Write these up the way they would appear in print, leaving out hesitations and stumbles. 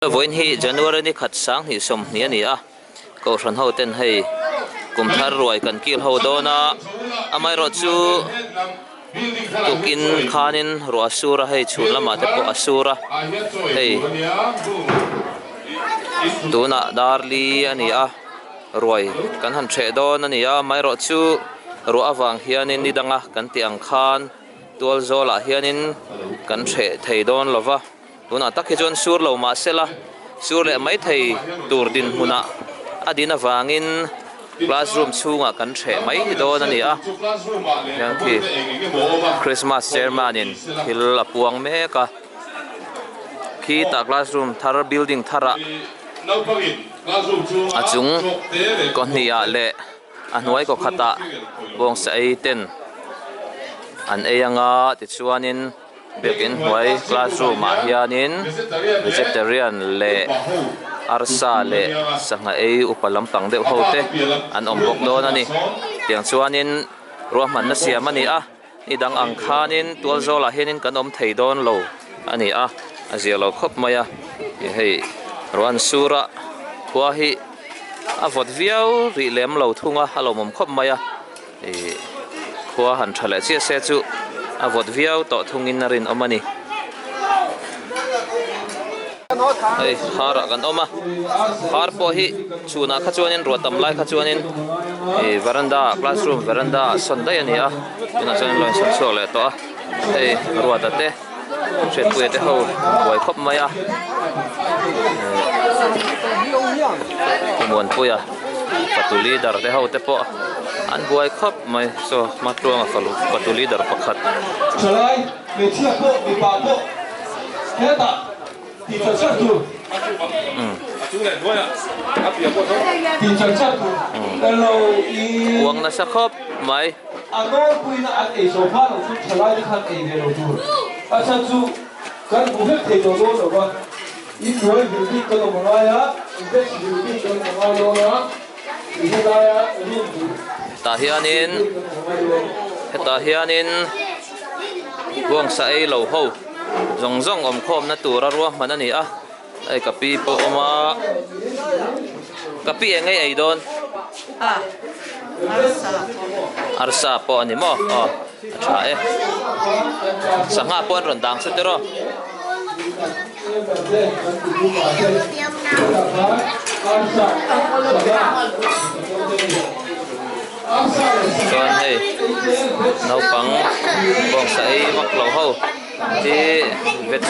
Vawiin hi January ni khat 20 20 a ni a, Kohhran ho ten hei kum thar ruai kan kil ho dawn a, amaherawh chu tukin khanin ruah a sur a, hei chhun lamah te pawh a sur a, hei tunah dar li a ni a, ruai kan han hreh dawn a ni a, amaherawh chu ruah avang hianin ni danga kan tih ang khan tual zawlah hianin kan hreh thei dawn lo va. Tunah tak hi chuan sur lo mah sela, sur leh mai thei tur dinhmunah a din avangin classroom chhungah kan hreh mai dawn a ni a. Hian khi Christmas chairman in thil a puang mek a, khitah classroom thar building tharah a chung kaw hnihah leh a hnuai kaw khatah bawngsa ei ten an ei anga tichuanin. Biakin hnuai classroom ah hianin vegetarian leh arsa leh sangha ei upa lampang deuh ho te an awm bawk dawn a ni. Tiang chuanin ruahmanna siam a ni a, ni dang ang khanin tual zawlah hianin kan awm thei dawn lo a ni a, a zia lo khawp mai a. Hei ruah an sur a, khua hi a vawt viau rih lem lo thung a, a lawmawm khawp mai a. Ih khua han tha leh chiah se chu a vawt viau tawh thungin a rinawm a ni. Hei har ah kan awm a, har pawh hi chhunah kha chuanin ruah tam lai kha chuanin ih veranda ah classroom veranda ah sawn daih a ni a, tunah chuan an lo insawn chhuak leh tawh a, hei ruata te hriatpuia te ho buai khawp mai a, ih Muanpuia fatu leader te ho te pawh an buai khawp mai saw hmatluanga falu fatu leader pakhat. Thalai hmeichhia pawh mipa pawh hetah tih char char tur tih char char tur kan lo i. Uang nasa khawp mai. A nawlpuina an ei zo hma lo chu thalai te khan ei ve lo tur a chhan chu kan hmu vek thei tawh dawn lo va. I hnuai vil bik kan awm a ngai a, i veg vil bik kan awm a ngai dawn a, i helaia room duh Tah hianin hetah hianin buangsa ei lo ho zawng zawng awm khawmna tura ruahman a ni a, hei ka pi pawh a awm a, ka pi eng nge ei dawn? Arsa pawh a ni maw? Aw a tha e, sangha pawh an rawn dang chu tiraw? Chuan hei naupang bawngsa ei vak lo ho hi veg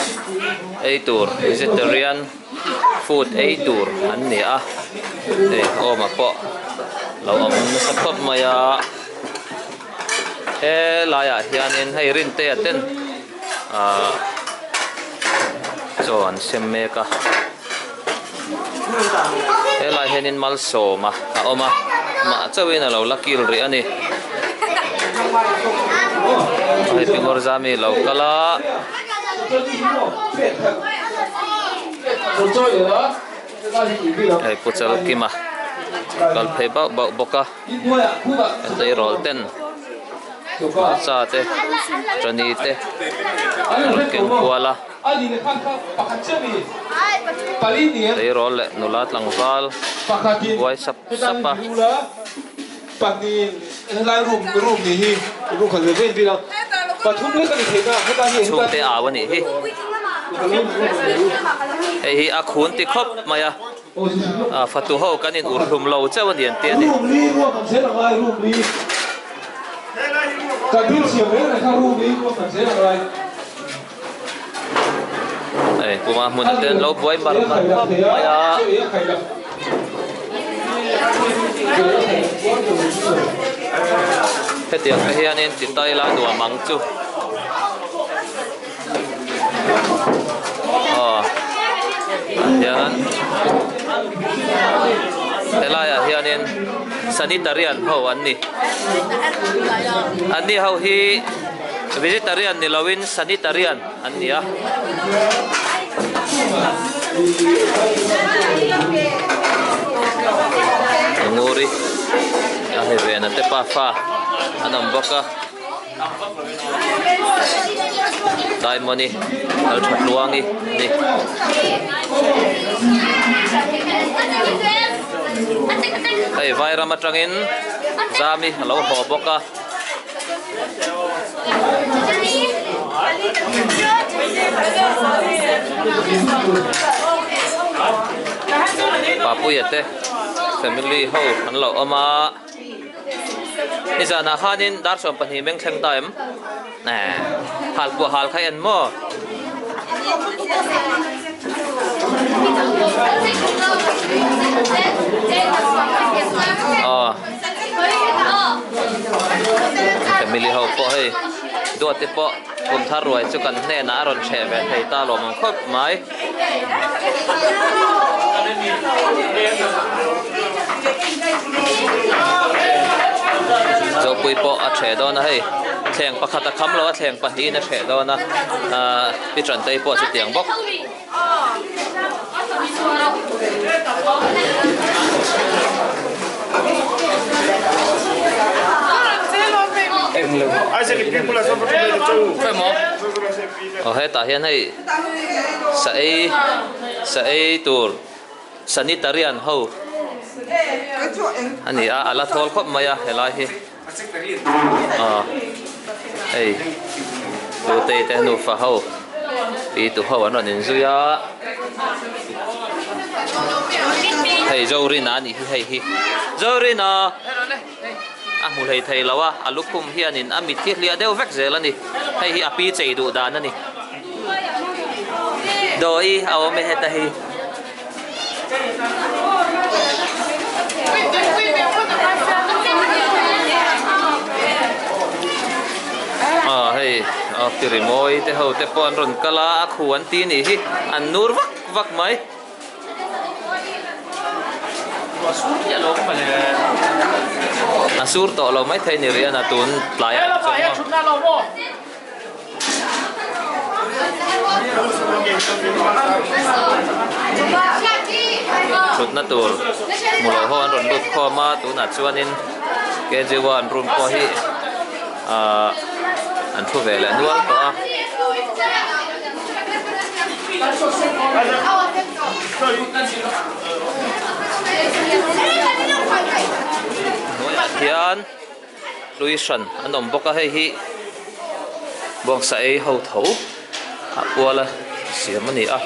ei tur vegetarian food ei tur an ni a hei awma pawh lo awm nasa khawp mai a helaiah hianin hei rintea ten. Ahh chaw an sem mek a helai hianin malsawma a awm a mah chauhin a lo la kil rih a ni hei pingawr zami lo kal a. Hei pu Chalkima kal phei bauh bauh bawk a tleirawl ten. Hmarcha te, chawni te a rawn keng kual a, tleirawl leh nula tlangval buai sap sap a. Chhungte au a nih hi, hei hi a khun ti khawp mai a. Fatu ho kan in ur hlum lo chauh a ni an ti a ni. Hei kuma hmun te an lo buai mar mar khawp mai a. Hetiang te hianin ti tai la nuam ang chu. Aw ah hian helai ah hianin sanitarian ho an ni an ni ho hi vegetarian ni lovin sanitarian an ni a. Nguri a hei vena te pafa an awm bawk a. Diamond-i Lalthatluangi a ni. Hei Vairam atangin Zami a lo haw bawk a. Papuia te family ho an lo awm a. Nizanah khanin dar 12 meng thleng ta em? Hal pawh hal kha en maw? Aw Family ho pawh hei duat te pawh kum thar ruai chu kan hnenah a rawn hreh ve thei ta lawm ang khawp mai. Zopui pawh a ṭheh dawn a hei thleng pakhat a kham lo a thleng pahnihin a ṭheh dawn a ahh pi Ṭantei pawh chutiang bawk. Aw hetah hian hei sa ei sa ei tur sanitarian ho a ni a a la thawl khawp mai a helai hi aw hei tute te nufa ho pi tu ho an rawn inzui a hei Zorina a nih hi hei hi Zorina a hmu hlei thei lo a a lukhum hianin a mit hi hliah deuh vek zel a ni hei hi a pi chei duh dan a ni Dawi a awm e heta hi. Aw hei aw kirimawi te ho te pawh an rawn kal a a khu an ti nih hi an nur vak vak mai. A sur tawh lo maithei ni rih a na tun tlaiah chuan maw. Thutna tur hmu loh ho an rawn lut khawm a tunah chuanin kg one room pawh hi ahh an thu ve leh nual tawh a. Hnuaiah hian. Hlui hran an awm bawk a hei hi bawngsa ei ho tho a kual a siam a ni a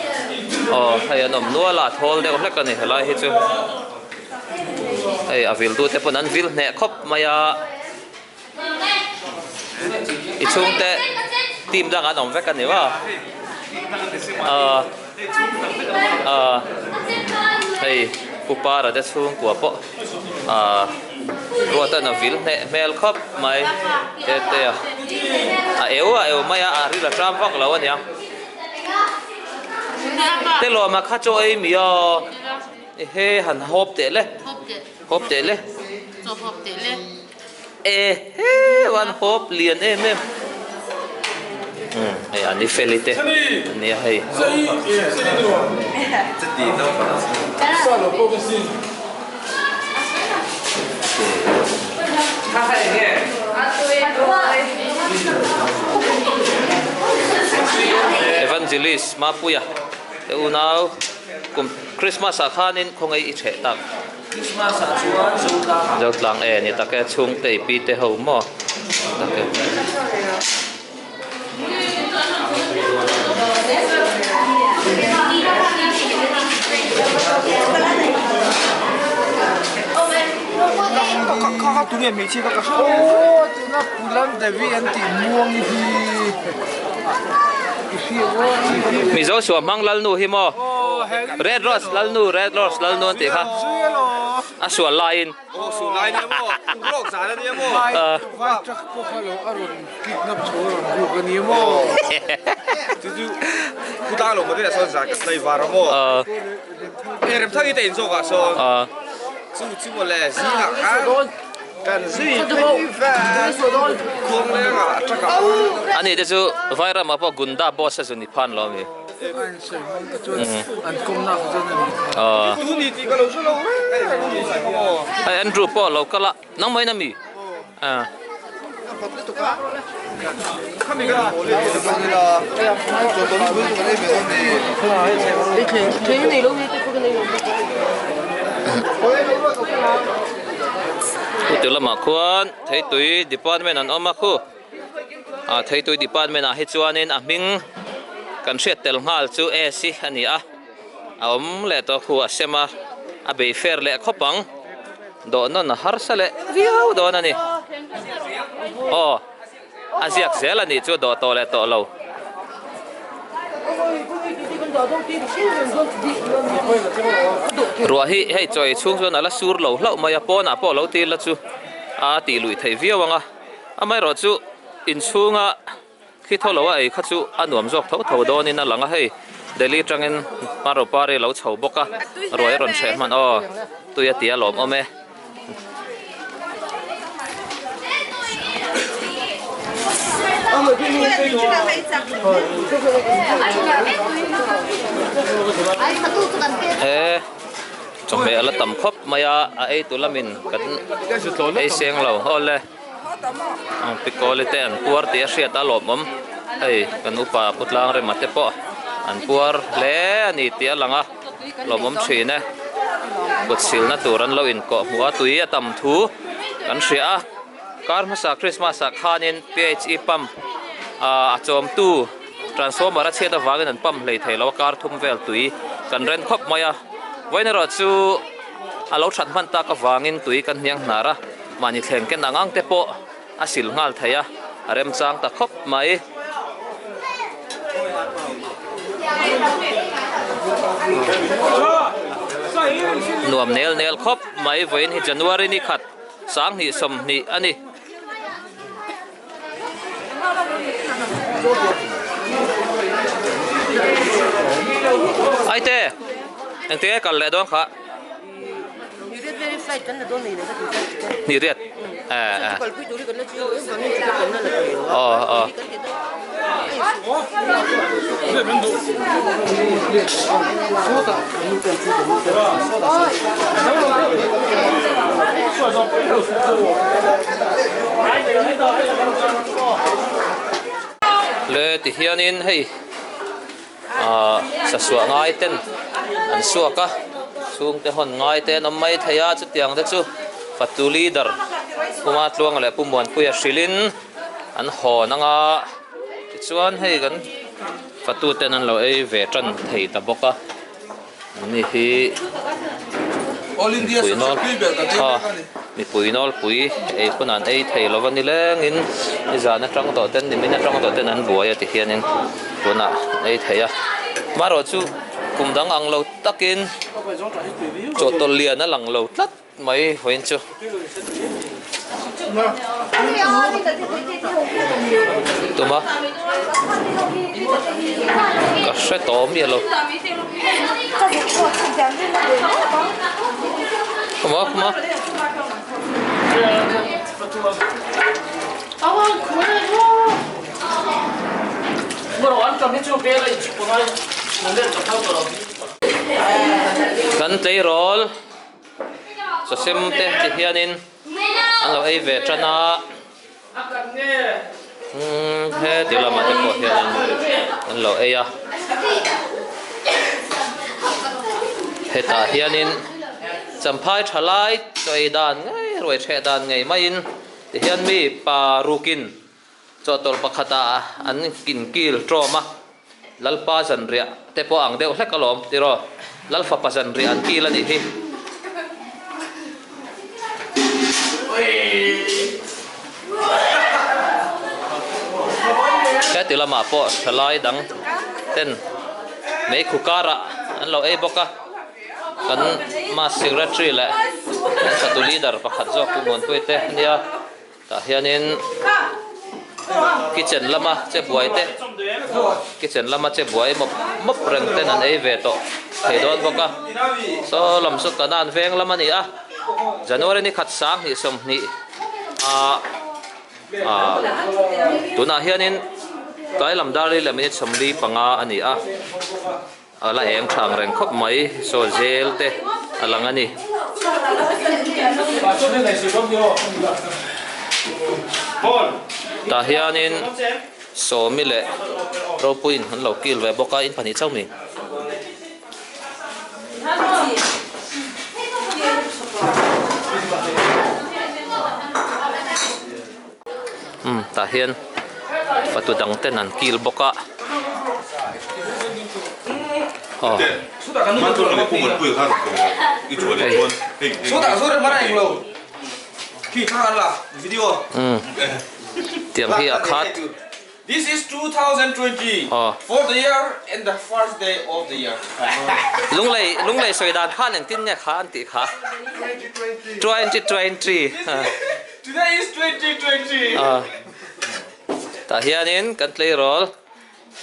aw hei an awm nual a a thawl deuh hlek a ni helai hi chu hei a vil tu te pawn an vil hneh khawp mai a i chhungte team dang an awm vek a ni maw aw aw hei pu para te chhungkua pawh ahh Ruatan a vil hneh hmel khawp mai tete a a eu a eu mai a a ril a ṭam vak lo a nia te lawm a kha chaw ei mi aw ehe han hawp teh le hawp teh le ehe an hawp lian em em hei an i feli te ania hei. Evangelist Mapuia te unau kum Christmas ah khanin khawngaih i ṭheh tak. Christmas ah chuan Zotlang ah. Zotlang e ni tak e chhungte i pi te ho maw tak e. Mizo suamhmang Lalnu hi maw Red Rose Lalnu Red Rose Lalnu an tih kha a sual laiin. Ani te chu Vairam ah pawh Gunda boss a zu ni phan lo ami. Hei Andrew pawh a lo kal a, nangmah in ami? Chuti lamah khuan theitui department an awm a khu ah theitui department ah hi chuanin a hming kan hriat tel nghal chu AC a ni a a awm leh tawh khu a sem a a bei fer leh khawp ang dawh nawn a harsa leh viau dawn a ni aw. A ziak zel a nih chu dawh tawh leh tawh lo. Ruah hi hei chaw ei chhung chuan a la sur lo hlauh mai a, pawnah pawh lo tir la chu a tih luih theih viau ang a. Amaherawh chu inchhunga khi thaw lo a ei kha chu a nuam zawk tho tho dawnin a lang a, hei Delhi atangin Hmaropari a lo chho bawk a, ruai a rawn chheh hman aw tui a ti a lawmawm e. He chawhmeh a la tam khawp mai a a ei tu lamin kan ei seng lo aw le pikawli te an puar tih a hriat a lawmawm hei kan upa pu tlang rema te pawh an puar hle a ni tih a lang a. Lawmawm thin e. Kut silna tur an lo inkawh hmuh a, tui a tam thu kan hria a. Kar hmasa Christmas ah khanin PHE pump a chawmtu transformer a chhiat avangin an pump hlei thei lo a, kar thum vel tui kan ren khawp mai a. Vawiin erawh chu a lo that hman tak avangin tui kan hniang hnar a, mahni thleng ken ang ang te pawh a sil nghal thei a, a remchang ta khawp mai. Nuam nel nel khawp mai vawiin hi January ni khat sanghnih sawmhnih a ni. Aite engtin nge kal leh dawn kha? Ni riat eh eh aw aw Le tihianin hei. Ahh sasuah ngai ten an suak a chhungte hawn ngai te an awm mai thei a chutiang te chu fatu leader Puma Tluanga leh Pu Muanpuia hrilhin an hawn anga tichuan hei kan fatu ten an lo ei ve tan thei ta bawk a. Ani hi mipui nawl ah mipui nawlpui ei hun an ei thei lo va ni lengin nizan atang tawh ten nimin atang tawh ten an buai a ti hianin tunah an ei thei a marawh chu kum dang ang lo takin chawhtawlh lian a lang lo tlat. Mai vawiin chu. Tuma ka hre tawh miah lo. Khawma khawma. Kan tleirawl. Sawsem te ti hianin an lo ei ve tan a umm heti lamah te pawh hianin an lo ei a hetah hianin champhai tha lai chaw ei dan ngei ruai hreh dan ngei maiin tihian mi pa rukin chawhtawlh pakhatah an inkil tawm a. Lalpa zanriah te pawh ang deuh hlek alawm tiraw? Lal fapa zanriah an kil a nih hi. Heti lamah pawh thalai dang ten meikhu karah an lo ei bawk a, kan mass secretary leh kan fatu leader pakhat zawk Pu Muanpuii te a nia. Tah hianin kitchen lama che buai te kitchen lama che buai mawp mawp reng ten an ei ve tawh thei dawn bawk a saw lam chu kanan veng lam a ni a January ni khat 20 sawmhnih ah ah tunah hianin tlai lam dar li leh minute 45 a ni a. A la eng thang reng khawp mai saw zel te a lang a ni. Tah hianin Sawmi leh Ropuiin an lo kil ve bawk a, in pahnih chauh mi. Umm tah hian fatu dang ten an kil bawk a aw hei umm tiang hi a khat This is 2020 aw for the year and the first day of the year. Lunglei lunglei sawi dan khan engtin nge kha an tih kha 2020 Today is 2020. Aw tah hianin kan tleirawl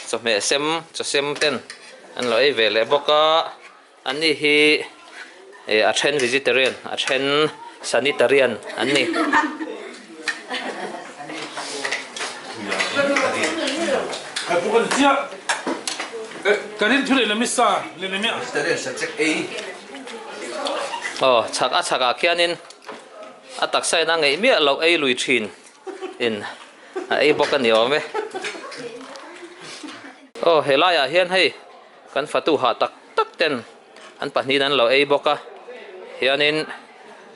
chawhmeh sem chaw sem ten an lo ei ve leh bawk a an ni hi eh a then vegetarian a then sanitarian an ni. Aw chhak a chhakah khianin. A taksa in a ngeih miah loh ei lui thin in a ei bawk a ni awm e. Aw he laiah hian hei kan fatu hah tak tak ten an pahnihin an lo ei bawk a, hianin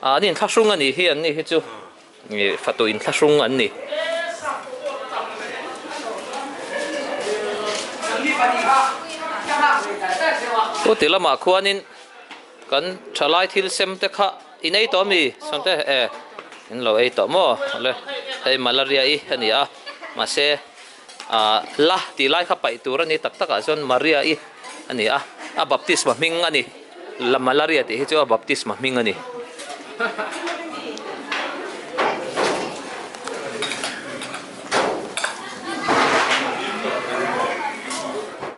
an inthlahrung a nih hi an ni hi chu ih fatu inthlahrung an ni. Chuti lamah khuanin kan thalai thil sem te kha. In ei tawh ami? Sawmte e in lo ei tawh maw? Awle hei malaria i a ni a mahse ah la tih lai kha paih tur a ni tak tak ah chuan Maria i a ni a a baptisma hming a ni la malaria tih hi chu a baptisma hming a ni.